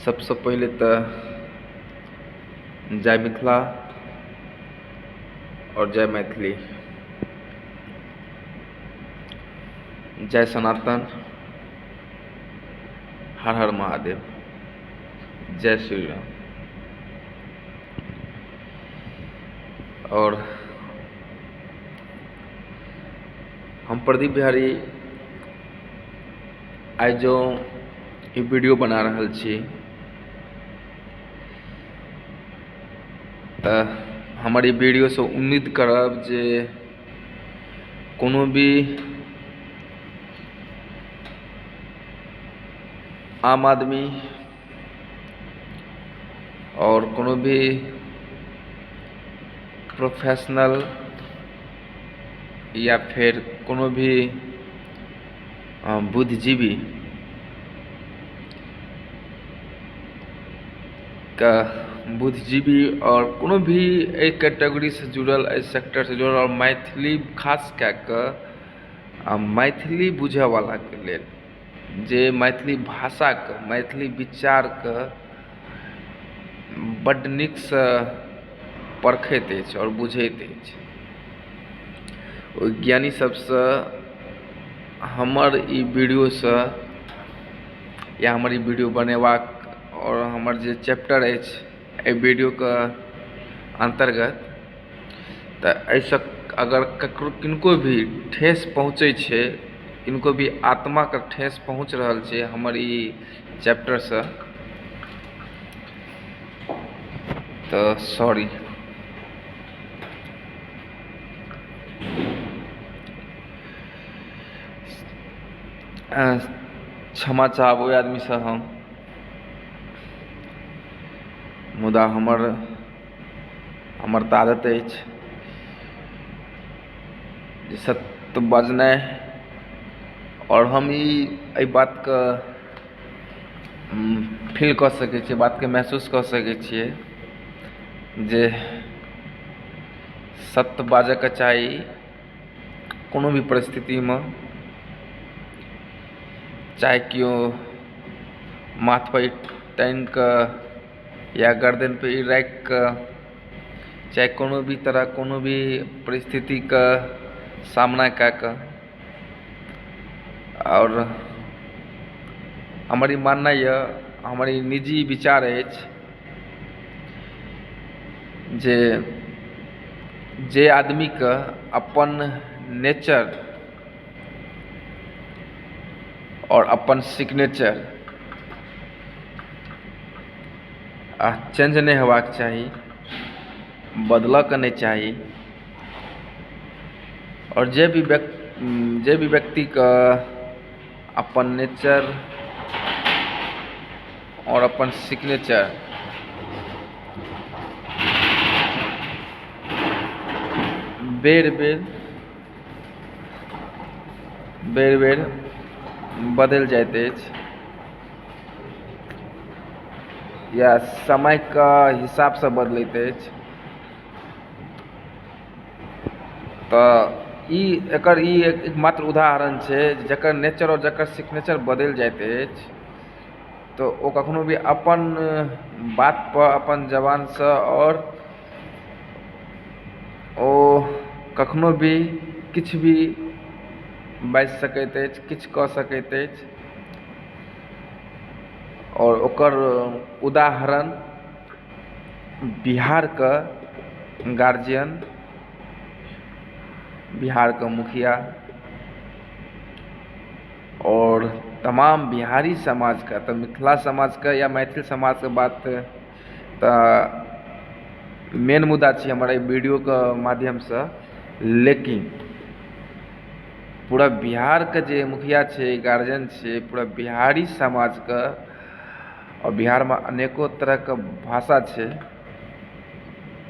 सबसँ पहिले तऽ जय मिथिला आओर जय मैथिली, जय सनातन, हर हर महादेव, जय श्री राम। आओर हम प्रदीप बिहारी आइ जो ई वीडियो बना रहल छी तऽ हमर ई वीडियोसँ उम्मीद करब जे कोनो भी आम आदमी आओर कोनो भी प्रोफेशनल या फेर कोनो भी बुद्धिजीवी के बुद्धिजीवी आओर कोनो भी एहि कैटेगरीसँ जुड़ल, एहि सेक्टरसँ जुड़ल आओर मैथिली खास कए कऽ मैथिली बुझयवलाके लेल, जे मैथिली भाषाके मैथिली विचारके बड्ड नीकसँ परखैत अछि आओर बुझैत अछि, ओहि ज्ञानी सबसँ हमर ई वीडियोसँ या हमर ई वीडियो बनेबाक आओर हमर जे चैप्टर अछि एहि वीडियोके अन्तर्गत, तऽ एहिसँ अगर ककरो किनको भी ठेस पहुँचै छै, किनको भी आत्माके ठेस पहुँच रहल छै हमर ई चैप्टरसँ, तऽ सॉरी। क्षमा चाहब ओहि आदमीसँ हम, मुदा हमर हमर तऽ आदत अछि जे सत्य बजनाइ, आओर हम ई एहि बातके फील कऽ सकै छियै, बातके महसूस कऽ सकै छियै जे सत्य बाजयके चाही कोनो भी परिस्थितिमे, चाहे केओ माथपर टाँगि कऽ या गर्दनपर ई राखि कऽ, चाहे कोनो भी तरह कोनो भी परिस्थितिके सामना कए कऽ। आओर हमर ई माननाइ यऽ, हमर ई निजी विचार अछि जे जे आदमीके अपन नेचर आओर अपन सिग्नेचर आ चेंज नहि होयबाक चाही, बदलयके नहि चाही, आओर जे भी व्यक्तिके अपन नेचर आओर अपन सिग्नेचर बेर बेर बेर बेर बदलि जाइत अछि या समयके हिसाबसँ बदलैत अछि, तऽ ई एकर ई एकमात्र उदाहरण छै जकर नेचर आओर जकर सिग्नेचर बदलि जाइत अछि, तऽ ओ कखनो भी अपन बातपर अपन जबानसँ आओर ओ कखनो भी किछु भी बाजि सकैत अछि, किछु कऽ सकैत अछि। आओर ओकर उदाहरण बिहारके गार्जियन, बिहारके मुखिया आओर तमाम बिहारी समाजके, तऽ मिथिला समाजके या मैथिल समाजके बात तऽ मेन मुद्दा छै हमर एहि वीडियोके माध्यमसँ, लेकिन पूरा बिहारके जे मुखिया छै, गार्जियन छै, पूरा बिहारी समाजके, आओर बिहारमे अनेको तरहके भाषा छै,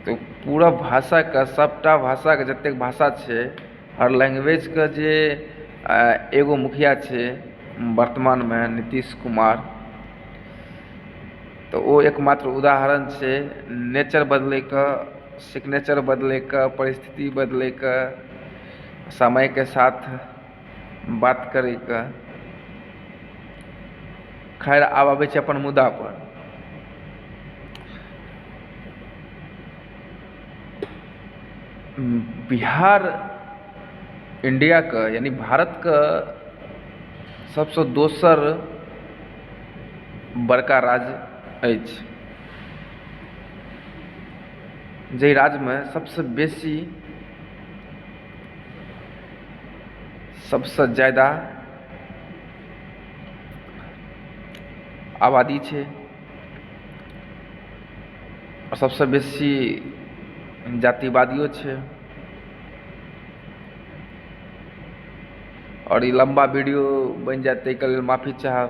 तऽ पूरा भाषाके सभटा भाषाके जतेक भाषा छै, हर लैंग्वेजके जे एगो मुखिया छै वर्तमानमे नीतीश कुमार, तऽ ओ एकमात्र उदाहरण छै नेचर बदलैके, सिग्नेचर बदलैके, परिस्थिति बदलैके, समयके साथ बात करैके। खैर, आब अबै छै अपन मुद्दापर। बिहार इण्डियाके यानि भारतके सबसँ दोसर बड़का राज्य अछि। जाहि राज्यमे सबसँ बेसी सबसँ ज्यादा आबादी छै आओर सबसँ बेसी जातिवादियो छै। आओर ई लम्बा वीडियो बनि जायत ताहिके लेल माफी चाहब,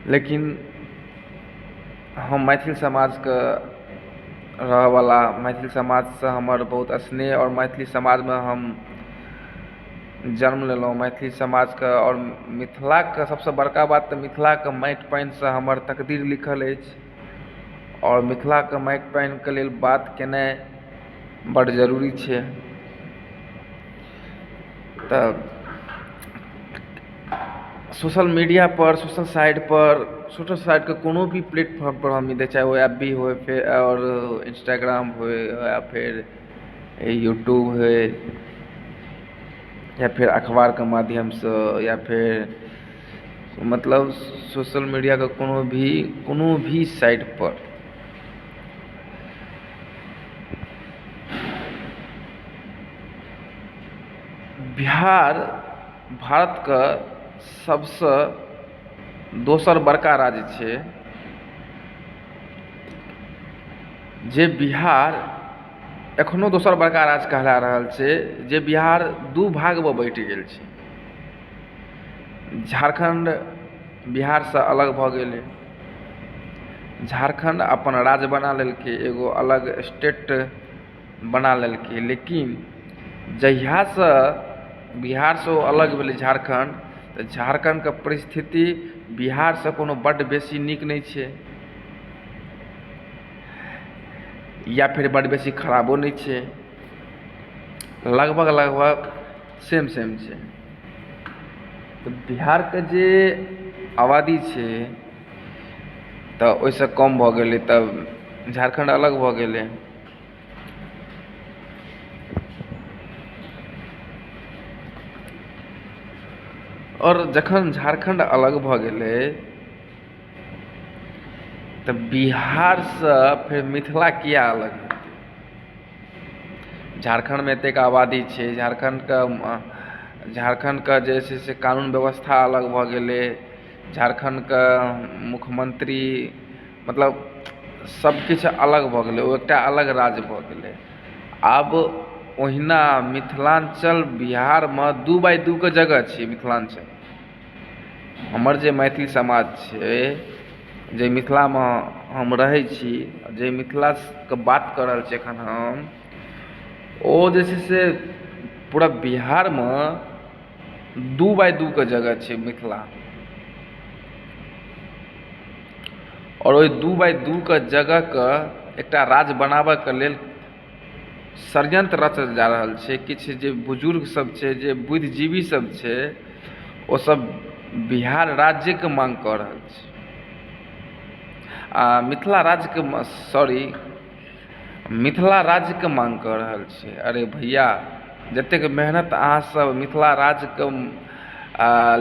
लेकिन हम मैथिल समाजके रहयवला, मैथिल समाजसँ हमर बहुत स्नेह आओर मैथिली समाजमे हम जन्म लेलहुँ। मैथिली समाजके आओर मिथिलाके सभसँ बड़का बात तऽ मिथिलाके माटि पानिसँ हमर तकदीर लिखल अछि आओर मिथिलाके माटि पानिके लेल बात केनाइ बड्ड जरूरी छै। तऽ सोशल मीडियापर, सोशल साइटपर, सोशल साइटके कोनो भी प्लेटफॉर्मपर हम ई चाहे ओ एफ बी होइ फेर आओर इंस्टाग्राम होइ या फेर यूट्यूब होइ या फेर अखबारके माध्यमसँ या फेर मतलब सोशल मीडियाके कोनो भी साइटपर बिहार भारतके सभसँ दोसर बड़का राज्य छै, जे बिहार एखनो दोसर बड़का राज्य कहला रहल छै, जे बिहार दू भागमे बँटि गेल छै। झारखण्ड बिहारसँ अलग भऽ गेलै, झारखण्ड अपन राज्य बना लेलकै, एगो अलग स्टेट बना लेलकै। लेकिन जहियासँ बिहारसँ ओ अलग भेलै झारखण्ड, तऽ झारखण्डके परिस्थिति बिहारसँ कोनो बड्ड बेसी नीक नहि छै या फेर बड्ड बेसी खराबो नहि छै, लगभग लगभग सेम सेम छै। तऽ बिहारके जे आबादी छै तऽ ओहिसँ कम भऽ गेलै, तब झारखण्ड अलग भऽ गेलै। आओर जखन झारखण्ड अलग भऽ गेलै तऽ बिहारसँ फेर मिथिला किया अलग हेतै? झारखण्डमे एतेक आबादी छै, झारखण्डके जे छै से कानून व्यवस्था अलग भऽ गेलै, झारखण्डके मुख्यमन्त्री, मतलब सभकिछु अलग भऽ गेलै, ओ एकटा अलग राज्य भऽ गेलै। आब ओहिना मिथिलाञ्चल बिहारमे 2x2 के जगह छै। मिथिलाञ्चल हमर जे मैथिल समाज छै, जे मिथिलामे हम रहै छी, जे मिथिलाके बात कऽ रहल छी एखन हम, ओ जे छै से पूरा बिहारमे 2x2 के जगह छै मिथिला। आओर ओहि 2x2 के जगहके एकटा राज्य बनाबयके लेल षड्यन्त्र रचल जा रहल छै। किछु जे बुजुर्गसभ छै, जे बुद्धिजीवी सब छै, ओसभ बिहार राज्यके माँग कऽ रहल छै आ मिथिला राज्यके, सॉरी, मिथिला राज्यके माँग कऽ रहल छै। अरे भैया, जतेक मेहनत अहाँसभ मिथिला राज्यके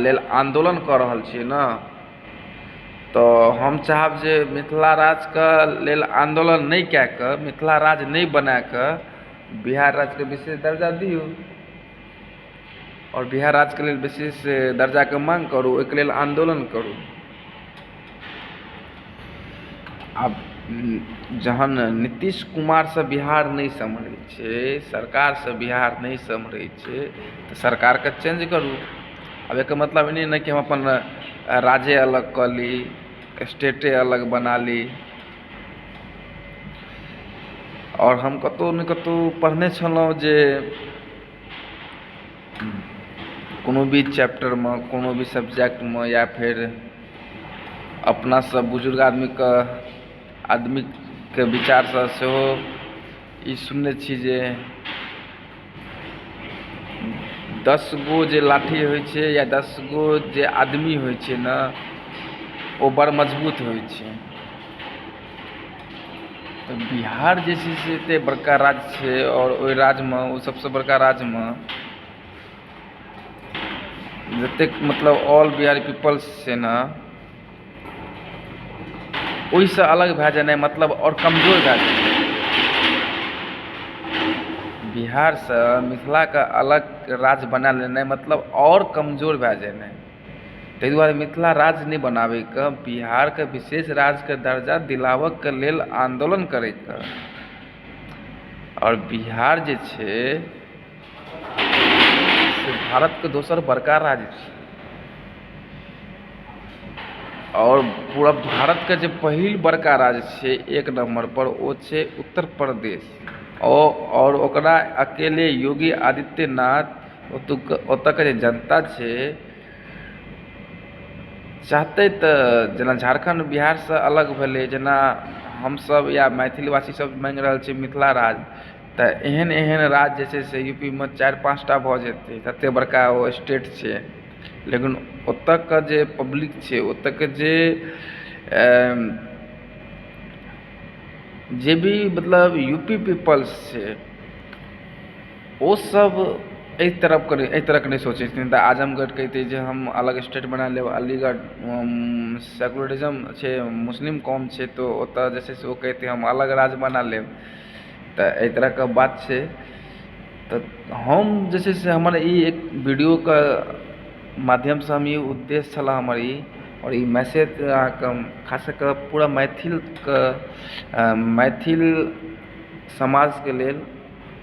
लेल आन्दोलन कऽ रहल छियै ने, तऽ हम चाहब जे मिथिला राज्यके लेल आन्दोलन नहि कए कऽ, मिथिला राज्य नहि बनाए कऽ बिहार राज्यके विशेष दर्जा दियौ आओर बिहार राज्यके लेल विशेष दर्जाके माँग करू, ओहिके लेल आन्दोलन करू। आब जहन नीतीश कुमारसँ बिहार नहि सम्हरै छै, सरकारसँ बिहार नहि सम्हरै छै, तऽ सरकारके चेंज करू। आब एकर मतलब ई नहि ने कि हम अपन राज्ये अलग कऽ ली, स्टेटे अलग बना ली। आओर हम कतहु ने कतहु पढ़ने छलहुँ जे कोनो भी चैप्टरमे, कोनो भी सब्जेक्टमे या फेर अपनासभ बुजुर्ग आदमीके विचारसँ सेहो ई सुनने छी जे 10 गो जे लाठी होइ छै या 10 गो जे आदमी होइ छै ने, ओ बड़ मजबूत होइ छै। तऽ बिहार जे छै से एतेक बड़का राज्य छै, आओर ओहि राज्यमे, ओ सभसँ बड़का राज्यमे जतेक मतलब ऑल बिहारी पीपल्स छै ने, ओहिसँ अलग भए जेनाइ मतलब आओर कमजोर भए जेनाइ। बिहारसँ मिथिलाके अलग राज्य बना लेनाइ मतलब आओर कमजोर भए जेनाइ। ताहि दुआरे मिथिला राज्य नहि बनाबैके, बिहारके विशेष राज्यके दर्जा दिलाबऽके लेल आन्दोलन करैके। आओर बिहार जे छै से भारतके दोसर बड़का राज्य छै, आओर पूरा भारतके जे पहिल बड़का राज्य छै एक नम्बरपर, ओ छै उत्तर प्रदेश। आओर ओकरा अकेले योगी आदित्यनाथ, ओतुका ओतऽके जे जनता छै, चाहतै तऽ जेना झारखण्ड बिहारसँ अलग भेलै, जेना हमसब या मैथिलवासी सब माँगि रहल छै मिथिला राज्य, तऽ एहन एहन राज्य जे छै से यू पी मे 4-5 टा भऽ जेतै, ततेक बड़का ओ स्टेट छै। लेकिन ओतऽके जे पब्लिक छै, ओतऽके जे भी मतलब यू पी पीपल्स छै, ओसब एहि तरफके नहि, एहि तरहके नहि सोचै छथिन। तऽ आजमगढ़ कहितै जे हम अलग स्टेट बना लेब, अलीगढ़ सेकुलरिज्म छै, मुस्लिम कम छै, तऽ ओतऽ जे छै से ओ कहितै हम अलग राज्य बना लेब। तऽ एहि तरहके बात छै। तऽ हम जे छै से हमर ई एक वीडियोके माध्यमसँ हम ई उद्देश्य छलए हमर ई, आओर ई मैसेज अहाँके खास कऽ कऽ पूरा मैथिलके, मैथिल समाजके लेल,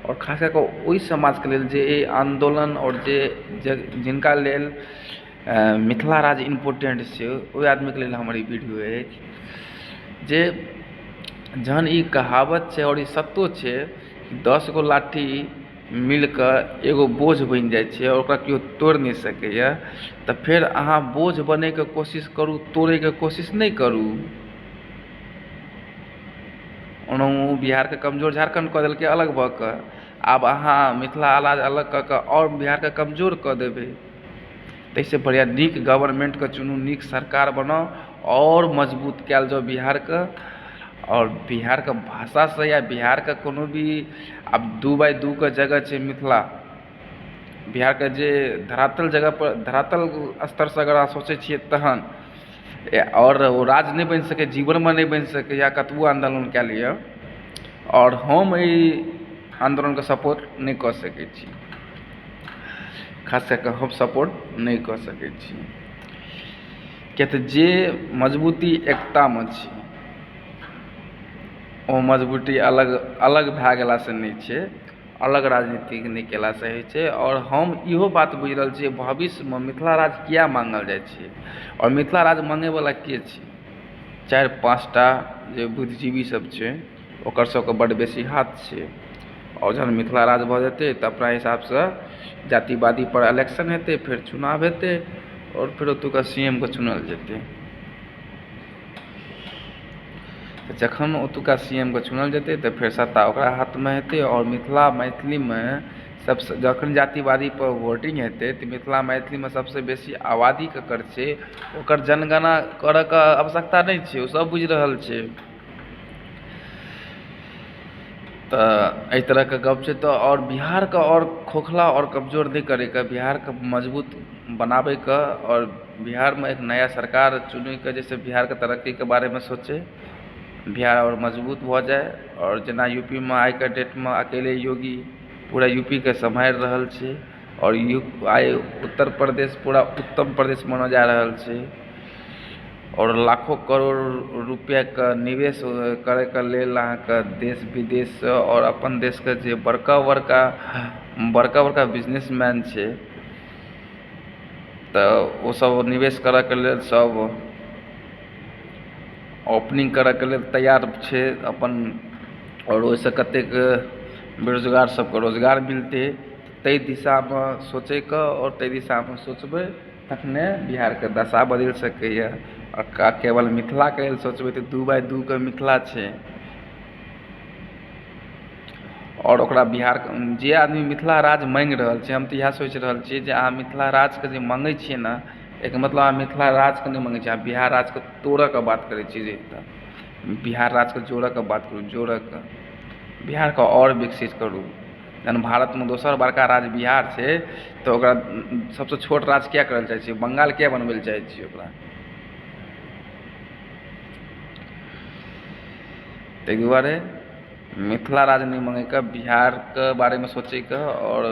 आओर खास कए कऽ ओहि समाजके लेल जे एहि आन्दोलन आओर जे जिनका लेल मिथिला राज्य इम्पोर्टेंट छै, ओहि आदमीके लेल हमर ई वीडियो अछि। जे जहन ई कहावत छै आओर ई सत्यो छै, 10 गो लाठी मिल कऽ एगो बोझ बनि जाइ छै आओर ओकरा केओ तोड़ि नहि सकैए, तऽ फेर अहाँ बोझ बनयके कोशिश करू, तोड़यके कोशिश नहि करू। ओनाहु बिहारके कमजोर झारखण्ड कऽ देलकै अलग भऽ कऽ, आब अहाँ मिथिला राज्य अलग कऽ कऽ आओर बिहारके कमजोर कऽ देबै। ताहिसँ बढ़िआँ नीक गवर्नमेंटके चुनू, नीक सरकार बनाउ आओर मजबूत कयल जाउ बिहारके। आओर बिहारके भाषासँ या बिहारके कोनो भी, आब 2x2के जगह छै मिथिला, बिहारके जे धरातल जगह पर, धरातल स्तरसँ अगर अहाँ सोचै छियै तहन आओर ओ राज्य नहि बनि सकैए, जीवनमे नहि बनि सकैए, कतबो आन्दोलन कए लिअ। आओर हम एहि आन्दोलनके सपोर्ट नहि कऽ सकैत छी, खास कए कऽ हम सपोर्ट नहि कऽ सकैत छी, किएक तऽ जे मजबूती एकतामे छै ओ मजबूती अलग अलग भए गेलासँ नहि छै, अलग राजनीतिक नहि कयलासँ होइ छै। आओर हम इहो बात बुझि रहल छियै, भविष्यमे मिथिला राज्य किएक माङ्गल जाइ छै आओर मिथिला राज्य माङ्गयवला के छै। 4-5 टा जे बुद्धिजीवी सब छै, ओकर सबके बड्ड बेसी हाथ छै। आओर जहन मिथिला राज्य भऽ जेतै तऽ अपना हिसाबसँ जातिवादी पर इलेक्शन हेतै, फेर चुनाव हेतै आओर फेर ओतुका सी एम के चुनल जेतै। तऽ जखन ओतुका सी एम के चुनल जेतै तऽ फेर सत्ता ओकरा हाथमे हेतै। आओर मिथिला मैथिलीमे सबसँ, जखन जातिवादी पर वोटिंग हेतै तऽ मिथिला मैथिलीमे सबसँ बेसी आबादी ककर छै, ओकर जनगणना करयके आवश्यकता नहि छै, ओ सब बुझि रहल छै। तऽ एहि तरहके गप छै। तऽ आओर बिहारके आओर खोखला आओर कमजोर नहि करयके, बिहारके मजबूत बनाबयके आओर बिहारमे एक नया सरकार चुनैके, जाहिसँ बिहारके तरक्कीके बारेमे सोचै, बिहार आओर मजबूत भऽ जाय। आओर जेना यू पी मे आइके डेटमे अकेले योगी पूरा यू पी के सम्हारि रहल छै, आओर यू आइ उत्तर प्रदेश पूरा उत्तम प्रदेश मानल जा रहल छै, आओर लाखो करोड़ रुपैआके निवेश करयके लेल अहाँके देश विदेशसँ आओर अपन देशके जे बड़का बड़का बड़का बड़का बिजनेसमैन छै, तऽ ओसभ निवेश करयके लेल, सभ ओपनिंग करयके लेल तैयार छै अपन। आओर ओहिसँ कतेक बेरोजगार सभके रोजगार मिलतै, ताहि दिशामे सोचयके, आओर ताहि दिशामे सोचबै तखने बिहारके दशा बदलि सकैए। आओर केवल मिथिलाके लेल सोचबै तऽ 2x2के मिथिला छै। आओर ओकरा बिहार, जे आदमी मिथिला राज्य माङ्गि रहल छै, हम तऽ इएह सोचि रहल छियै जे अहाँ मिथिला राज्यके जे मङ्गै छियै ने, एहिके मतलब अहाँ मिथिला राज्यके नहि मङ्गै छियै, अहाँ बिहार राज्यके तोड़यके बात करै छियै। जे बिहार राज्यके जोड़यके बात करू, जोड़यके, बिहारके आओर विकसित करू। जहन भारतमे दोसर बड़का राज्य बिहार छै, तऽ ओकरा सभसँ छोट राज्य किएक करय लए चाहै छियै? बंगाल किएक बनबै लए चाहै छियै ओकरा? ताहि दुआरे मिथिला राज्य नहि मङ्गैके, बिहारके बारेमे सोचैके। आओर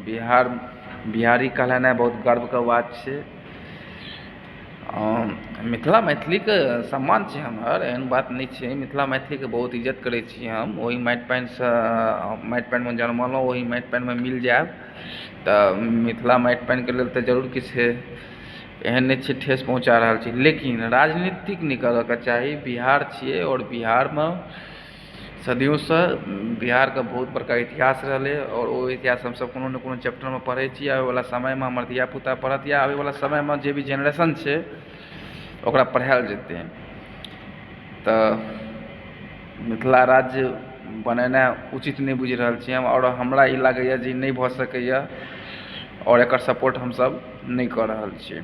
बिहार, बिहारी कहलेनाइ बहुत गर्वके बात छै। मिथिला मैथिलीके सम्मान छै हमर, एहन बात नहि छै। मिथिला मैथिलीके बहुत इज्जत करै छी हम। ओहि माटि पानिसँ, माटि पानिमे जनमलहुँ, ओहि माटि पानिमे मिल जायब। तऽ मिथिला माटि पानिके लेल तऽ जरूर किछु एहन नहि छै ठेस पहुँचा रहल छी, लेकिन राजनीतिक नहि करयके चाही। बिहार छियै आओर बिहारमे सदियोंसँ बिहारके बहुत बड़का इतिहास रहलै, आओर ओ इतिहास हमसभ कोनो ने कोनो चैप्टरमे पढ़ै छी। आबयवला समयमे हमर धियापुता पढ़त या आबयवला समयमे जे भी जेनरेशन छै ओकरा पढ़ायल जेतै। तऽ मिथिला राज्य बनेनाइ उचित नहि बुझि रहल छी हम, आओर हमरा ई लागैए जे ई नहि भऽ सकैए, आओर एकर सपोर्ट हमसभ नहि कऽ रहल छी।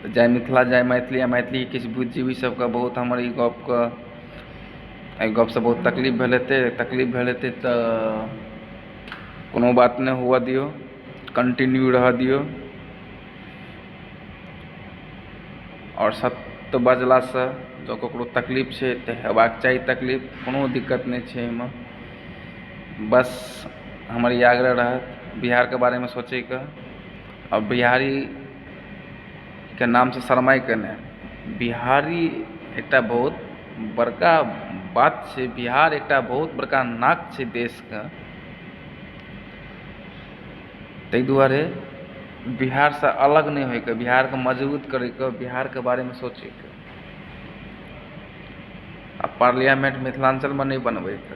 तऽ जय मिथिला, जय मैथिली। आ मैथिली किछु बुद्धिजीवी सभके बहुत हमर ई गपके, एहि गपसँ बहुत तकलीफ भेल हेतै। तकलीफ भेल हेतै तऽ कोनो बात नहि, हुअ दियौ, कन्टिन्यू रहऽ दियौ। आओर सत्य बजलासँ जँ ककरो तकलीफ छै तऽ हेबाक चाही तकलीफ, कोनो दिक्कत नहि छै एहिमे। बस हमर ई आग्रह रहत बिहारके बारेमे सोचैके, आओर बिहारीके नामसँ शरमाइके नहि। बिहारी एकटा बहुत बड़का बात छै, बिहार एकटा बहुत बड़का नाक छै देशके। ताहि दुआरे बिहारसँ अलग नहि होइके, बिहारके मजबूत करैके, बिहारके बारेमे सोचैके, आ पार्लियामेंट मिथिलाञ्चलमे नहि बनबैके।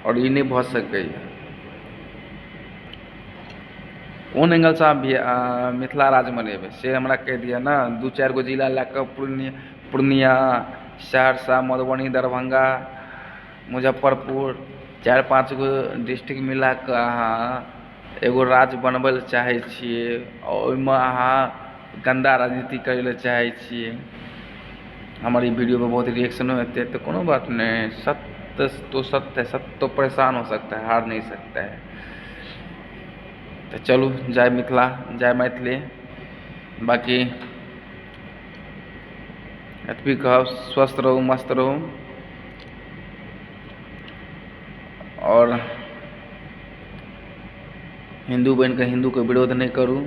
आओर ई नहि भऽ सकैए। कोन एंगलसँ अहाँ मिथिला राज्य मनेबै से हमरा कहि दिअ ने। दू चारि गो जिला लए कऽ, पूर्णिया, सहरसा, मधुबनी, दरभंगा, मुजफ्फरपुर, चारि पाँच गो डिस्ट्रिक्ट मिला कऽ अहाँ एगो राज्य बनबै लए चाहै छियै, आ ओहिमे अहाँ गन्दा राजनीति करै लए चाहै छियै। हमर ई वीडियोपर बहुत रिएक्शनो हेतै, तऽ कोनो बात नहि। सत्य तो सत्य है, सत्य तो परेशान हो सकता है, हार नहीं सकता है। तऽ चलू, जय मिथिला, जय मैथिली। बाँकी एतबी कहब, स्वस्थ रहू, मस्त रहू। आओर हिन्दू बनि कऽ हिन्दूके विरोध नहि करू,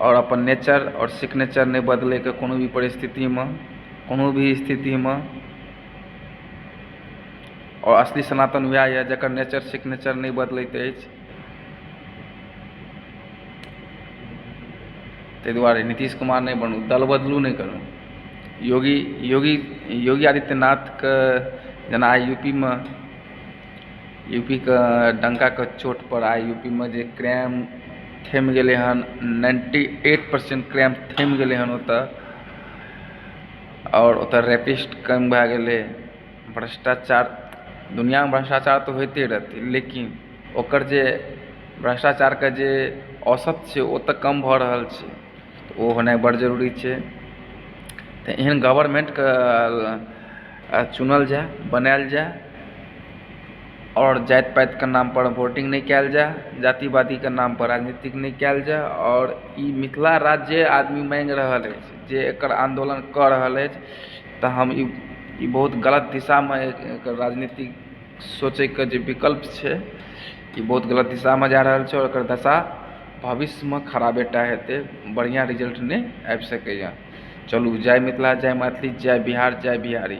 आओर अपन नेचर आओर सिग्नेचर नहि बदलैके कोनो भी परिस्थितिमे, कोनो भी स्थितिमे। आओर असली सनातन वएह यऽ जकर नेचर सिग्नेचर नहि बदलैत अछि। ताहि दुआरे नीतीश कुमार नहि बनू, दल बदलू नहि करू। योगी योगी योगी आदित्यनाथके जेना आइ यूपीमे, यूपीके डंकाके चोटपर आइ यूपीमे जे क्राइम थमि गेलै हन, 98% क्राइम थमि गेलै हन ओतय, आओर ओतय रेपिस्ट कम भए गेलै। भ्रष्टाचार, दुनिआँमे भ्रष्टाचार तऽ होइते रहतै, लेकिन ओकर जे भ्रष्टाचारके जे औसत छै ओ तऽ कम भऽ रहल छै। तऽ ओ होनाइ बड़ जरूरी छै। तऽ एहन गवर्मेंटके चुनल जाय, बनायल जाय, आओर जाति पातिके नामपर वोटिंग नहि कयल जाय, जातिवादीके नामपर राजनीतिक नहि कयल जाय। आओर ई मिथिला राज्य जे आदमी माङ्गि रहल अछि, जे एकर आन्दोलन कऽ रहल अछि, तऽ हम ई ई बहुत गलत दिशामे एकर राजनीतिक सोचैके जे विकल्प छै, ई बहुत गलत दिशामे जा रहल छै, आओर एकर दशा भविष्यमे खराबे टा हेतै, बढ़िआँ रिजल्ट नहि आबि सकैए। चलू, जय मिथिला, जय मैथिली, जय बिहार, जय बिहारी।